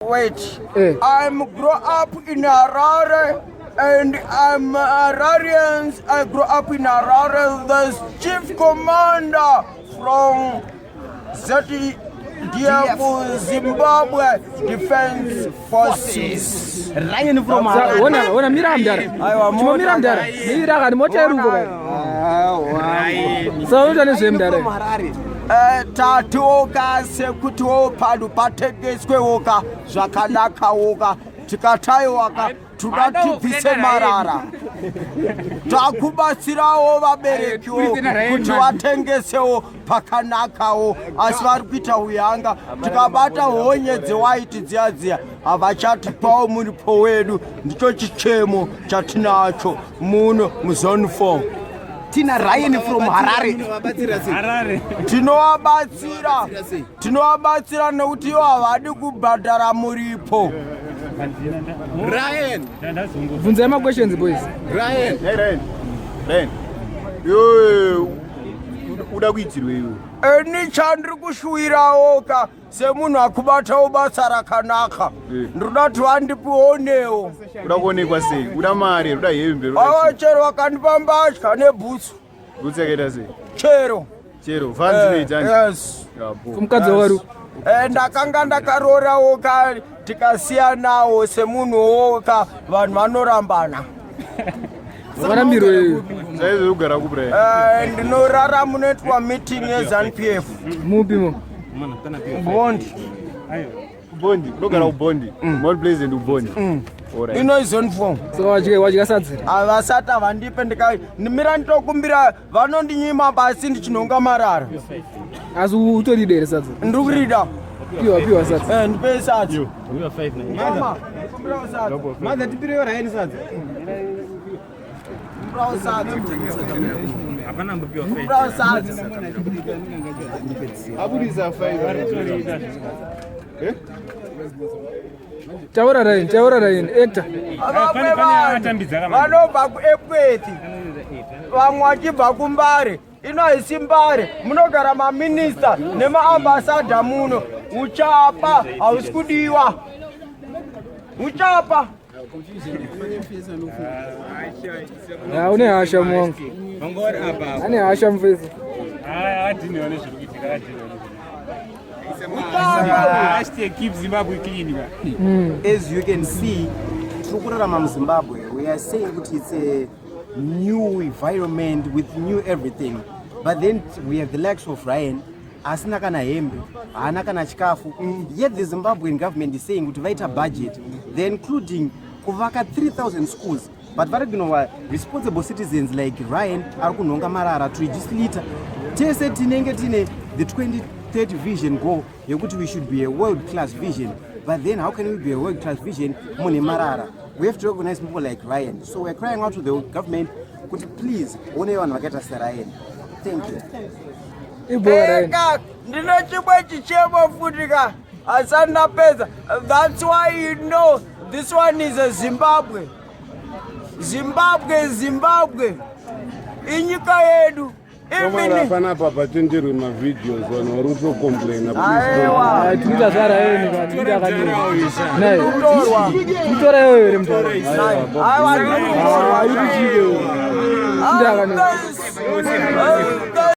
Wait. Eh. I'm grow up in Harare and I'm Hararians. I grew up in Harare. The chief commander from ZDF Zimbabwe Defense Forces. Ryan from Harare. Ona, ona, mira mudhara. Aiwa, mota Chimomira mudhara. Mira kani mota iri uko kani. Saka unoita nezvei mudhara? From Harare. Tatiwoka sekutiwo pano patengeswewoka zvakanakawoka, tikataiwaka tuda tibvise marara, takubatsirawo vaberekiwo kuti vatengesewo pakanakawo, asi vari kuita uyanga. Tikabata honye dzewaiti dziya dziya, havachatipawo muripo wedu. Ndicho chichemo chatinacho muno muzone 4. Tina Ryan from Harare. Tinovabatsira, tinovabatsira nekuti ivo havadi kubhadhara muripo. Ryan. Bvunzai maquestions, boys. Ryan. Hey, Ryan. Ryan. Iwe uda kuitirwe iwe? Ini chandiri kushuwirawo ka, semunhu akubatawo basa rakanaka, ndinoda kuti vandipionewo. Uda kuonekwa sei? Uda mari, uda hembe, uda Ava chero vakandipa mbatya nebhutsu. Bhutsu yakaita sei? Chero. Chero vanzi nei? Yes. Kumukadzi wakaru? Ndakanga ndakarorawo ka, tikasiyanawo. Semunhuwo ka, vanhu vanorambana. Wakarambirwe? Saizvo kugara kupi, Ryan? Ndinorara munoitwa meeting yeZANU PF. Mupi mo? Bondi. Kubondi, unogara kuBondi? Mount Pleasant, kuBondi. Alright. Ino zone 4. Saka wadya sadza? Havasati, havandipe. Ndimira nditokumbira, vanondinyima basi ndichinhonga marara. Asi utorida here sadza? Ndiri kurida. Piwa, piwa sadza. Ndipei sadza. Mama, kumbirawo sadza. Mother, tipirewo Ryan sadza. Kumbirawo sadza. Kumbirawo sadza. Abudisa 5. Eh? Taura Ryan, taura Ryan, actor. Vamwe vanhu vanobva kuEpworth, vamwe vachibva kuMbare. Ino haisi Mbare, munogara maminista nemaambassador muno. Uchapa hausi kudiwa, uchapa. Ya, une hasha muwangu. Ane hasha mufesi. Adhiniwa nezviri kuitika, adhiniwa. Uchapa. #KeepZimbabweClean. As you can see, tiri kurarama muZimbabwe. We are saying kuti it's a new environment with new everything, but then we have the likes of Ryan asina kana hembe, haana kana chikafu, yet the Zimbabwean government is saying kuti vaita budget, they're including kuvaka 3000 schools, but vari kunova responsible citizens like Ryan ari kunhonga marara to reduce litter. Tese tinenge tine the 2030 vision goal yekuti we should be a world class vision, but then how can we be a world class vision mune marara? We have to recognize people like Ryan. So we're crying out to the government kuti please, onei vanhu vakaita saRyan. Thank you. Ibora Ryan. Eka, ndine chimwe chichemo futi ka, asati ndapedza. That's why you know this one is a Zimbabwe. Zimbabwe, Zimbabwe inyika yedu. Somara. Even Panapa patenderwe mavideos, vanhu vari kutocomplaina. Aiwa. Ah, tinoita zvaRyan ka, tinoita akadini. Nai. Kutorwa. Kutora iwewe here mudhara? Aiwa, ndiri kutorwa. Ndakani. This